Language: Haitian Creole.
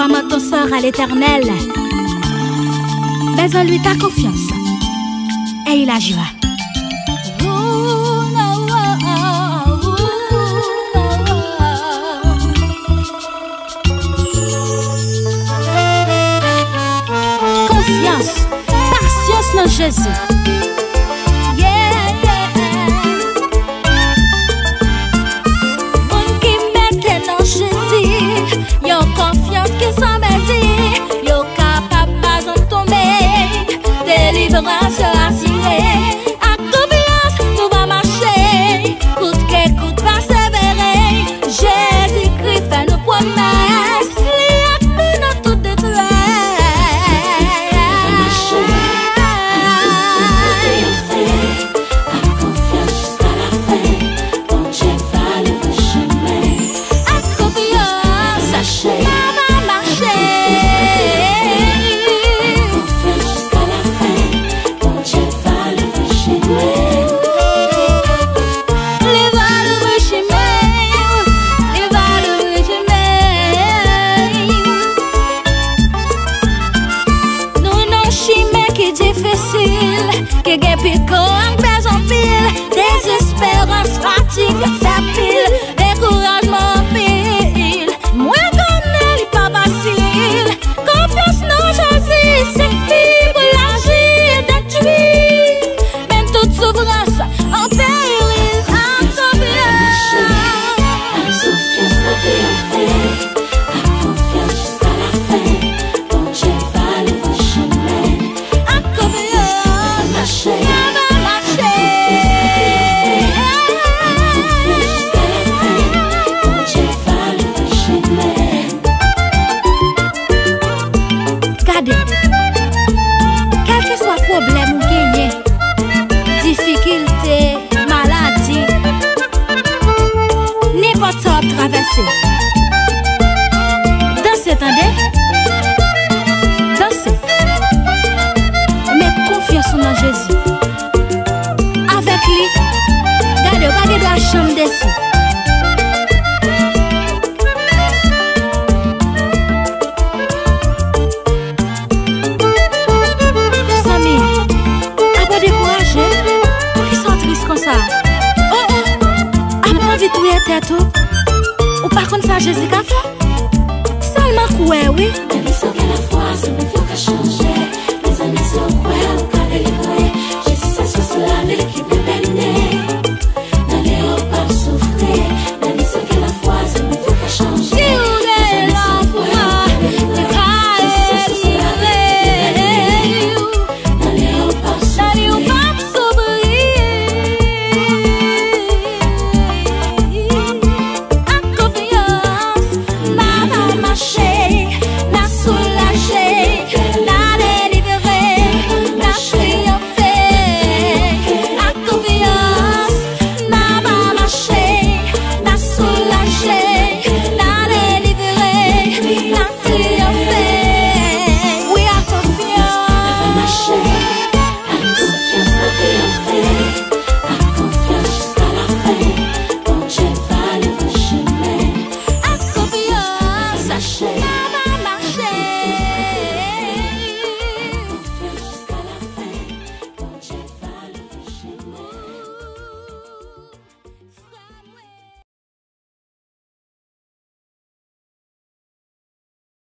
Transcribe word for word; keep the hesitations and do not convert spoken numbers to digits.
Comment ton sort à l'Éternel. Mets en lui ta confiance et il agira. Konfyans, pasyans nan Jezi. Yeah, yeah. Moun ki mete nan Jezi, yon konfyans ki san mezi, yo kapab pa janm tonbe, delivrans yo asire. Ak konfyans, nou va mache, kout ke kout, pasevere. Jezikri fè nou pwomès, li ak nou nan tout detrès. Mache, ak konfyans jiska lafen, Bondye va louvri chimen. Ak konfyans, mache, nou va mache. Ak konfyans jiska lafen, Bondye va louvri chimen. Li va louvri chimen. Li va louvri chimen. Nou nan chimen ki difisil, ki gen pikan ak bèj anpil, dezesperans, fatig, fè pil, dekourajman anpil. Mwen konnen li pa fasil. Konfyans nan Jezi sifi pou l aji, detwi menm tout soufrans an peri ak konfyans. Ak konfyans, mete an fè, ak konfyans jiska lafen, Bondye va louvri chimen. Ak konfyans, mache, nou va mache. Ak konfyans, mete an fè, ak konfyans jiska lafen, Bondye va louvri chimen. Gade, kèlkeswa pwoblèm ou genyen, difikilte, maladi, nenpòt sa w ap travèse, danse, tande. Danse. Met konfyans ou nan Jezi. Avèk li, gade, ou pa gen dwa janm desi. Zanmi, apa w dekouraje? Poukisa w tris konsa? Oh, oh! Apa w anvi touye tèt ou? Ou pa konn sa Jezi ka fè? Sèlman kwè, wi.